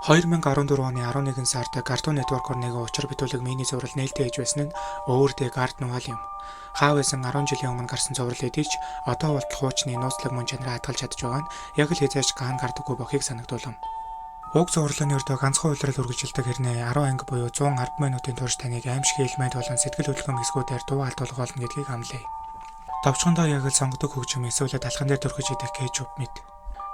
2014 оны 11 сард Cartoon Network-оор нэгэн учир битүүлэг мини цуврал нээлттэй хийж байсан нь Over the Garden Wall юм. Хаа байсан 10 жилийн өмнө гарсан цуврал эдий ч одоо болтол хуучны нууцлаг мөн чанараа хадгалж чадж байгаа нь яг л хэзээ ч гаан гардаггүй бохийг санагдуулав. Уг цувралын ердөө ганцхан улирал үргэлжилдэг хэрнээ 10 анги буюу 110 минутын турш таныг аймшиг элемент болон сэтгэл хөдлөм хэсгүүдээр дуу алдуулах болно гэдгийг амлая. Товчхондоо яг л сонгодог хөгжим эсвэл талхан дээр түрхэж идэх кетчуп мэт.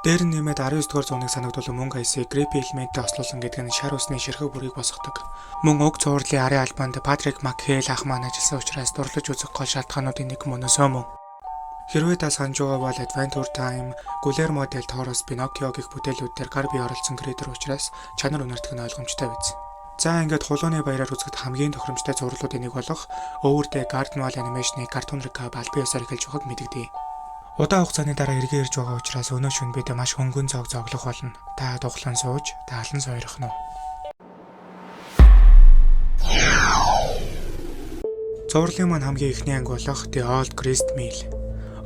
Дээр нь нэмээд 19 дугаар зууныг санагдуулан мөнгө аясыг Creepy элементтэй ослуулсан гэдэг нь шар усны ширхэг бүрийг босгодог. Мөн уг цувралын арын албанд Патрик Макхейл ах маань ажилласан учраас дурлаж үзэх гол шалтгаануудын нэг мөн өсөө мөн. Хэрвээ та санаж байгаа бол Adventure Time, Guillermo del Toro's Pinocchio гэх бүтээлүүд дээр гар бие оролцсон creator учраас чанар үнэртэх нь ойлгомжтой биз. За, ингээд хулууны баяраар үзэхэд хамгийн тохиромжтой цувралуудын нэг болох Over the Garden Wall Animation-ы Cartoon Recap албан ёсоор эхэлж байгааг мэдэгдэе. Удаан хугацааны дараа эргээ ирж байгаа учраас өнөө шөнө бид маш хөнгөн зоог зооглох болно. Та дуглан сууж, таалан сойрох нь уу? Цувралын маань хамгийн эхний анги болох The Old Grist Mill.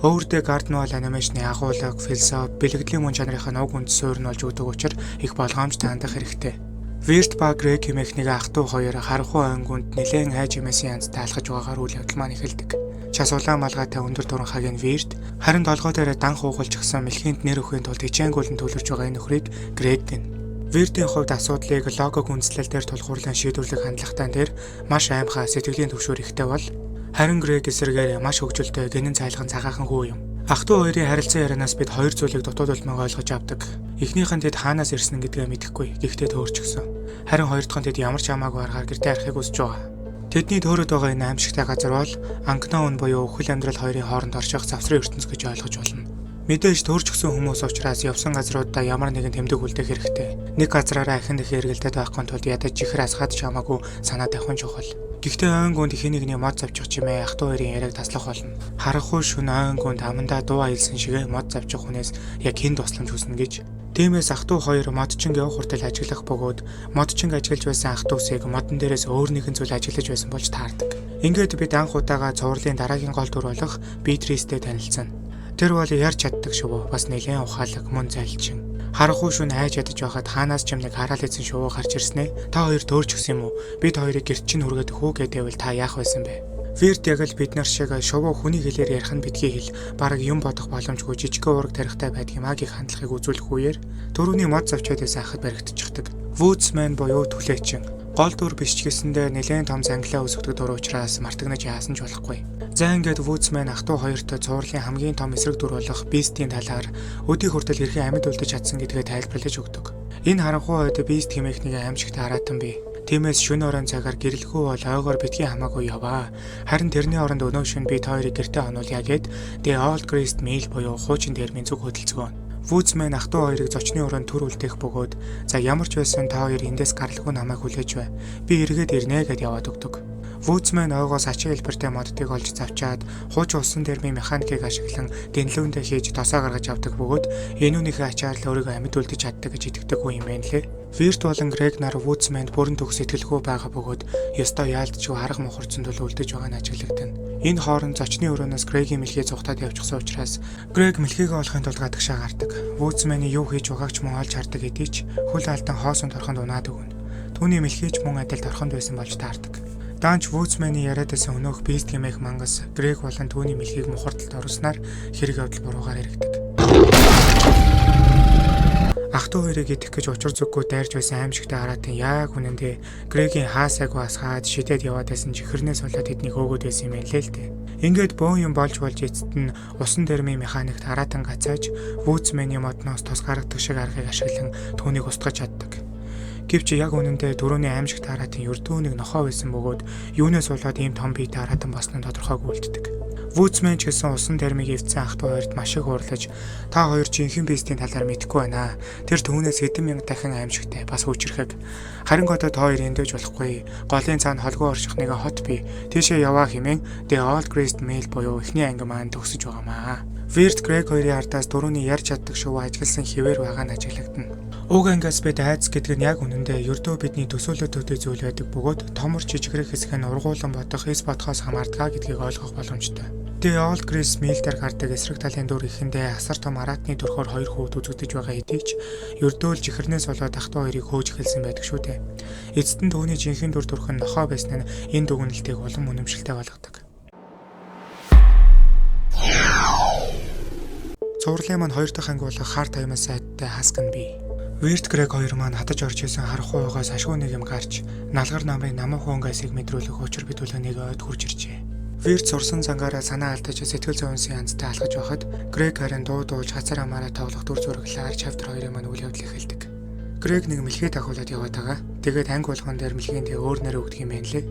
Over the Garden Wall Animation-ы агуулга, философи, бэлгэдлийн мөн чанарын уг үндэс суурь нь болж өгдөг учраас их болгоомжтой хандах хэрэгтэй. Вирт ба Грег хэмээх нэг ах дүү хоёр харанхуй ойн гүнд нэлээн хайж эмээсэн янзтай алхаж байгаагаар үйл явдал маань эхэлдэг. Час улаан малгайтай өндөр туранхайг нь Вирт, харин долгой дээр дан хуугалчихсан мэлхийнд нэр өгөхийн тулд хичээнгүйлэн төвлөрч байгаа энэ нөхрийг Грег гэнэ. Виртийн хувьд асуудлыг логик үндслэл дээр тулгуурлан шийдвэрлэх хандлагатай дээр маш аймхай сэтгэлийн түгшүүр ихтэй бол харин Грег эсрэгээр маш хөгжилтэй, гэнэн цайлган цагаахан хүү юм. Ах дүү хоёрын харилцан ярианаас бид хоёр зүйлийг дутуу дулмаг ойлгож авдаг. Эхнийх нь тэд хаанаас ирсэн гэдгээ мэдэхгүй. Гэхдээ төөрчихсөн. Харин хоёр дахь нь тэд ямар ч хамаагүй аргаар гэртээ харахыг хүсэж байгаа. Тэдний төөрөд байгаа энэ аймшигтай газар бол Unknown буюу үхэл амьдрал хоёрын хооронд орших завсрын ертөнц гэж ойлгож болно. Мэдээж төөрчихсөн хүмүүс учраас явсан газруудаа ямар нэгэн тэмдэг үлдээх хэрэгтэй. Нэг газраараа ахин дахин эргэлдээд байхгүй тулд ядаж чихэр асгаад ч хамаагүй санаа тавих нь чухал. Гэхдээ ойн гүнд хэн нэгний мод завчих чимээ ах дүү хоёрын яриаг таслах болно. Харанхуй шөнө ойн гүнд амандаа дуу аялсан шигээ мод завчих хүнээс яг хэн тусламж хүснэ гэж. Тиймээс ах дүү хоёр модчин явах хүртэл ажиглах бөгөөд модчин ажиглаж байсан ах дүүсийг модон дээрээс өөр нэгэн зүйл ажиглаж байсан болж таардаг. Ингээд бид анх удаага цувралын дараагийн гол дүр болох Битристтэй танилцсан. Тэр бол ярьж чаддаг шувуу, бас нэлээн ухаалаг, мөн зайлчин. Харанхуй шөнө айж ядаж байхад хаанаас ч юм нэг хараал эзэн шувуу гарч ирснээ "Та хоёр төөрчихсөн юм уу? Бид хоёрыг гэрт чинь хүргээд өгөх үү?" гэдэвэл та яах байсан бэ? Вирт яг л бид нар шиг шувуу хүний хэлээр ярих нь битгий хэл, бараг юм бодох боломжгүй жижигхэн уураг тарихтай байдаг юм а гэх хандлагыг үзүүлэх үеэр түрүүний мод завчаад байсан ахад баригдчихдаг. Woodsman буюу түлээчин. Гол дүр биш ч гэсэндээ нэлээн том зангилаа өсгдөг дүр учраас мартагнаж яасан ч болохгүй. За, ингээд Woodsman ах дүү хоёртой цувралын хамгийн том эсрэг дүр болох Beast-ийн талаар өдий хүртэл хэрхэн амьд үлдэж чадсан гэдгээ тайлбарлаж өгдөг. Энэ харанхуй ойд Beast хэмээх нэгэн аймшигтай араатан бий. Тиймээс шөнө оройн цагаар гэрэлгүй бол ойгоор битгий хамаагүй яваа. Харин тэрний оронд өнөө шөнө би та хоёрыг гэртээ хонуулъя гэд The Old Grist Mill буюу хуучин дэрмийн зүг хөдөлцгөөнө. Woodsman ах дүү хоёрыг зочны өрөөнд түр үлдээх бөгөөд "За, ямар ч байсан та хоёр эндээс гарлгүй намайг хүлээж бай. Би эргээд ирнэ" гэд яваад өгдөг. Woodsman ойгоос ачин хэлбэртэй моддыг олж завчаад хуучин усан дэрмийн механикийг ашиглан дэнлүүндээ хийж тосоо гаргаж авдаг бөгөөд энэ үүнийхээ ачаар л өөрийгөө амьд үлдэж чаддаг гэж итгэдэг хүн юм байна лээ. Вирт болон Грег нар Woodsman-д бүрэн төгс итгэлгүй байгаа бөгөөд ёстой яалтчгүй арга мухарцсан тул үлдэж байгаа нь ажиглагдана. Энэ хооронд зочны өрөөнөөс Грегийн мэлхий зугтаад явчихсан учраас Грег мэлхийгээ олохын тулд гадагшаа гардаг. Woodsman-ы юу хийж байгааг ч мөн олж хардаг хэдий ч хөл алдан хоосон торхонд унаад өгнө. Түүний мэлхий ч мөн адил торхонд байсан болж таардаг. Даанч Woodsman-ы яриад байсан өнөөх Beast хэмээх мангас Грег болон түүний мэлхийг мухардалд оруулснаар хэрэг явдал буруугаар эргэдэг. Ах дүү хоёрыг идэх гэж учир зүггүй дайрч байсан аймшигтай араатын яг үнэндээ Грегийн хаасайг асгаад шидээд яваад байсан чихэрнээс болоод тэднийг хөөгөөд байсан юм байна лээ л дээ. Ингээд бөөн юм болж болж эцэст нь усан дэрмийн механикт араатан гацааж Woodsman-ы модноос тос гаргадаг шиг аргыг ашиглан түүнийг устгаж чаддаг. Гэвч яг үнэндээ түрүүний аймшигтай араатын ердөө нэг нохой байсан бөгөөд юунаас болоод ийм том биетэй араатан болсон нь тодорхойгүй үлддэг. Woodsman ч гэсэн усан дэрмийг эвдсэн ах дүү хоёрт маш их уурлаж, "Та хоёр жинхэнэ Beast-ийн талаар мэдэхгүй байна. Тэр түүнээс хэдэн мянга дахин аймшигтай, бас хүчирхэг. Харин одоо та хоёр энд байж болохгүй. Голын цаана холгүй орших нэгэн хот бий. Тийшээ яваа" хэмээн The Old Grist Mill буюу эхний анги маань төгсөж байгаамаа. Вирт Грег хоёрын ардаас түрүүний ярьж чаддаг шувуу ажигласан хэвээр байгаа нь ажиглагдана. Уг ангиас бид айдас гэдэг нь яг үнэндээ ердөө бидний төсөөлөд төдий зүйл байдаг бөгөөд томор жижигрэх хэсэг нь ургуулан бодох, эс бодохоос хамаардгаа гэдгийг ойлгох боломжтой. The Old Grist Mill дээр гардаг эсрэг талын дүр эхэндээ асар том араатны төрхөөр хоёр хүүд үзэгдэж байгаа хэдий ч ердөө л чихэрнээс болоод ах トゥ хоёрыг хөөж эхэлсэн байдаг шүү дээ. Эцэст нь түүний жинхэнэ дүр төрх нь нохой байсан нь энэ дүгнэлтийг улам үнэмшилтэй болгодог. Цувралын маань хоёр дахь анги болох Hard Times at the Husky. Weird Greg хоёр маань хатаж орж исэн харахгүй байгаас ашгүй нэг юм гарч налгар намрын намуухан өнгөсийг мэдрүүлэх учир битүүлэн нэг ойд хурж иржээ. Weird сурсан зангаараа санаа алдаж сэтгэл зүйн янзтай алхаж байхад Greg харин дуу дуулж хацар амаараа тоглох дүр зураглалаар chapter 2-ын маань үйл явдал эхэлдэг. Greg нэг мэлхий дагуулад яваад байгаа. Тэгээд анги болгон дээр мэлхийндээ өөр нэр өгдөг юм байна лээ.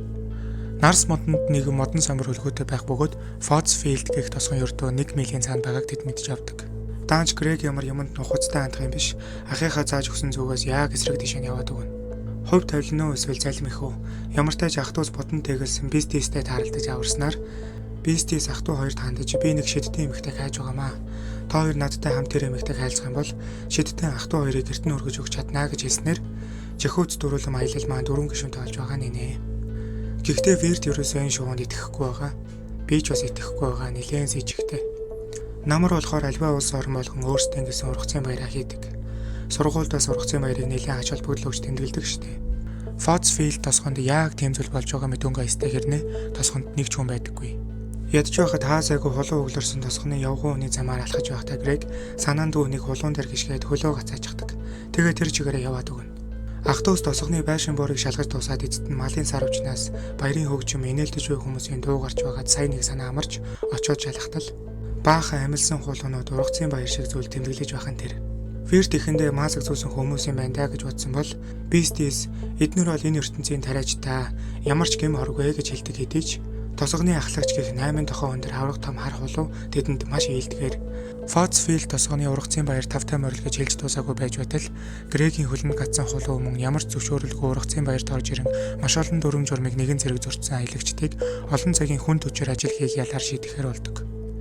Нарс модонд нэг модон самбар хөлгөөтэй байх бөгөөд Foxfield гэх тосгон ердөө 1 милийн цаана байгааг тэд мэдж авдаг. Даанч Грег ямар юмд нухацтай хандах юм биш. Ахыхаа зааж өгсөн зүгээс яг эсрэг тийш нь яваад өгнө. Хувь тавилан уу эсвэл залим их үү? Ямар ч тач ах дүүс будан тэгэлсэн бизнестэй тааралдаж аварснаар бизнес ах дүү хоёрт хандаж би нэг шидтэн эмэгтэй хайж байгаамаа. Та хоёр надтай хамт тэр эмэгтэйг хайлцах юм бол шидтэн ах дүү хоёрыг гэрт нь өргөж өгч чаднаа гэж хэлснээр жихүүц дөрүлэн аялал маань дөрвөн гишүүнтэй болж байгаа нэ. Гэхдээ Верт ерөөсөө энэ шувуунд итгэхгүй байгаа. Би ч бас итгэхгүй байгаа нилээн сэжигтэй. Намар болохоор альва улс орн болгон өөрсдийн гэсэн ургацын баяраа хийдэг. Сургуульд бас ургацын баярыг нэлээд ач холбогдол өгч тэмдэглэдэг штээ. Foxfield тосгонд яг тийм зүйл болж байгаа мэт өнгө аястай хэрнээ тосгонд нэг ч хүн байдаггүй. Ядж байхад хаа сайгүй хулуу өглөрсөн тосгоны явган үний замаар алхаж байхдаа Грег санаанд үнийг хулуун дээр гიშгээд хөлөө гацаачдаг. Тэгээ тэр чигээрээ яваад өгнө. Ах дүүс тосгоны байшин буурыг шалгаж дуусаад эцэст нь малын сар увчнаас баярын хөгжим инээлдэж буй хүмүүсийн дуу гарч байгаад сая нэг санаа амарч очиод шалгахтал баахан амилсан хулуунууд ургацын баяр шиг зүйл тэмдэглэж байх нь тэр. Верт эхэндээ маск зүүсэн хүмүүс юм байна да гэж бодсон бол Бистис эднэр бол энэ ертөнцийн тариач та ямар ч гэм хоргүй гэж хэлдэг хэдий ч тосгоны ахлагч гэх 8 тохоо өндөр хавраг том хар хулуу тэдэнд маш ээлдгээр. Foxfield тосгоны ургацын баяр тавтай морил гэж хэлж дуусаагүй байж байтал Грегийн хөлөнд гацсан хулуу мөн ямар ч зөвшөөрөлгүй ургацын баярт орж ирэн маш олон дүрм журмыг нэгэн зэрэг зөрчсөн аялагчдыг олон цагийн хүн төчөр ажил хийх ялаар шийдэхээр болдог.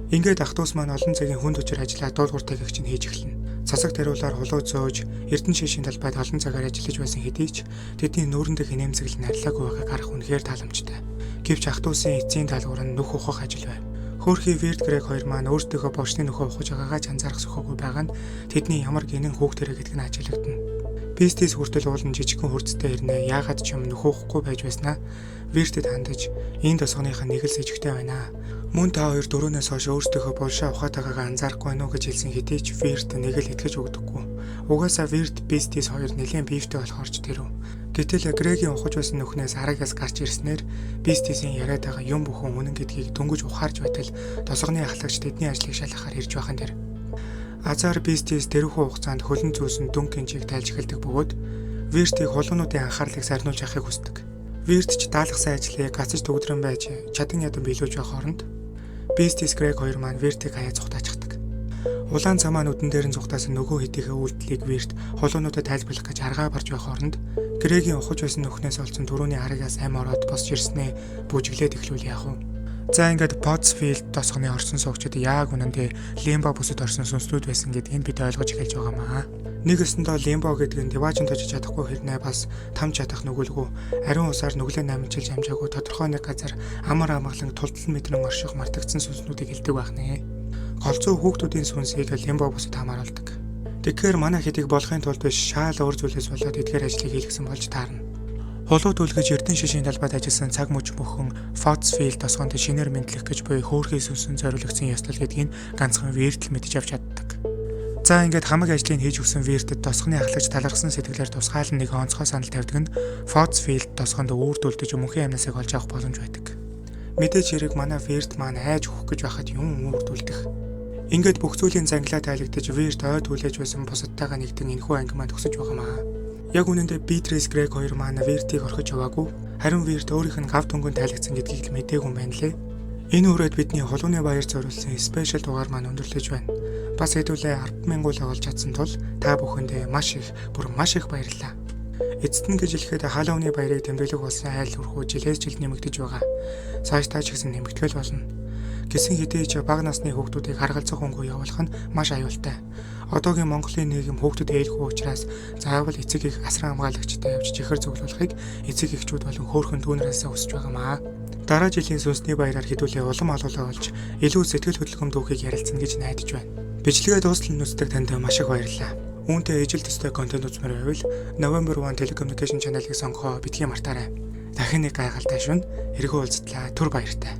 Ингээд ах дүүс маань олон цагийн хүн төчөр ажиллаа дуулууртай гэгч нь хийж эхэлнэ. Цасаг тариулаар хулуу зөөж Эрдэнэ шишийн талбайд олон цагаар ажиллаж байсан хэдий ч тэдний нүүрэн дэх инээмсэглэл нь арилаагүй байгааг харах үнэхээр тааламжтай. Гэвч ах дүүсийн эцсийн даалгавар нь нүх ухах ажил байв. Хөөрхий Верт Грег хоёр маань өөрсдийнхөө булшны нөхөө ухаж байгаагаа ч анзаарах сөхөөгүй байгаа нь тэдний ямар гинэн хүүхдэрэ гэдг нь ажиглагдана. Бистис хүртэл уулын жижигхэн хурцтай ирнэ яагаад ч юм нөхөө ухахгүй байж байснаа Вертэд хандаж энэ тосгоных нь нэг л сэжигтэй байна. Мөн та хоёр дөрөөнөөс хойш өөрсдийнхөө булшаа ухаатайгаагаа анзаарахгүй байна уу гэж хэлсэн хэдий ч Верт нэг л итгэж өгдөггүй. Угаасаа Верт Бистис хоёр нэлээд биефтэй болохоор ч тэрв. Гэтэл Грегийн ухаж байсан нүхнээс арагаас гарч ирснээр Бистисийн яриад байгаа юм бүхэн үнэн гэдгийг дөнгөж ухаарч байтал тосгоны ахлагч тэдний ажлыг шалгахаар ирж байхan тэр. Азар Бистис тэрхүү хугацаанд хөлн зүүсэн дүн гинжийг тайлж эхэлдэг бөгөөд Вертийг хулуунуудын анхаарлыг сарниулж авахыг хүсдэг. Верт ч даалгасан ажлыг гацаж төгдрөн байж чадан ядан биелүүлж байх хооронд Бистис Грег хоёр маань Вертийг хаяа цухтаачихдаг. Улаан цамаа нүдэн дээр нь зүхтаасан нөгөө хэдийнхээ үйлдэлийг Верт хулуунуудад тайлбарлах гэж аргаа барж байх хооронд Грегийн ухаж байсан нүхнээс олцсон түрүүний арагаас ам ороод босч ирснээ бүжиглээд эхлүүл яах вэ? За ингээд Pottsfield тосгоны орсон суугчид яг үнэндээ Лимбо бүсэд орсон сүнслүүд байсан гэдгийг бид ойлгож эхэлж байгаамаа. Нэг өсөндөө Лимбо гэдэг нь диваажин тожиж чадахгүй хэрнээ бас тамж чадах нүгэлгүй ариун усаар нүглээ намжилж амжаагүй тодорхой нэг газар амар амгалан тултал мэдрэн орших мартагдсан сүнснүүдийг хэлдэг байх нэ. Голзуу хүүхдүүдийн сүнсийг Лимбо бүсэд хамааруулдаг. Тэгэхээр манай хэдийг болохын тулд биш шаал өөр зүйлээс болоод эдгээр ажлыг хийлгсэн болж таарна. Хулуу түлхэж Эрдэнэ шишийн талбайд ажилласан цаг мөч бүхэн Foxfield тосгонд шинээр мэдлэх гэж буй хөөрхий сүнсэн зориулагдсан ёслол гэдгийг ганцхан Вертэл мэдэж авч чаддаг. За ингээд хамаг ажлыг хийж өгсөн Вертэд тосгоны ахлагч талархсан сэтгэлээр тусгаалan нэг онцгой санал тавьдаг нь Foxfield тосгонд үүрдүүлдэж мөнхийн амнасыг олж авах боломж байдаг. Мэдээж хэрэг манай Верт маань айж өгөх гэж байхад юм үүрдүүлдэх. Ингээд бүх зүйлийн зангилаа тайлагдаж Верт ой түлээж байсан бусадтайгаа нэгдэн энэхүү анги маань төгсөж байгаамаа. Яг үнэндээ Битрис Грег хоёр маань Вертийг орхиж яваагүй. Харин Верт өөрийнх нь гав түнгэн тайлагдсан гэдгийг л мдээгүй юм байна лээ. Энэ үрээд бидний хулууны баяр зориулсан special дугаар маань өндөрлөж байна. Бас хэдүүлээ 100000 олж чадсан тул та бүхэндээ маш их, бүр маш их баярлалаа. Эцэст нь гэж хэлэхэд Халлоуины баярыг тэмдэглэх болсон айл өрхүү жилээс жил нэмэгдэж байгаа. Цаашдаа ч гэсэн нэмэгдэл болно. Гэсэн хэдий ч бага насны хүүхдүүдийг харгалзах хөнгөө явуулах нь маш аюултай. Одоогийн Монголын нийгэм хүүхдэд ээлгүй учраас заавал эцэг их асран хамгаалагчтай явж чихэр цуглуулахыг эцэг эхчүүд болон хөөрхөн дүүнерээсээ хүсэж байгаамаа. Дараа жилийн сүнсний баяраар хэдүүлээ улам алуулаа болж илүү сэтгэл хөдлөмж түүхийг ярилцана гэж найдаж байна. Бичлэгээ дуустал нь үздэг танд маш их баярлалаа. Үүнтэй ижил төстэй контент үзмээр байвал November 1 Telecommunication Channel-ыг сонгохоо битгий мартаарай. Дахин нэг гайхалтай шөнө эргэн уулзтлаа. Түр баяртай.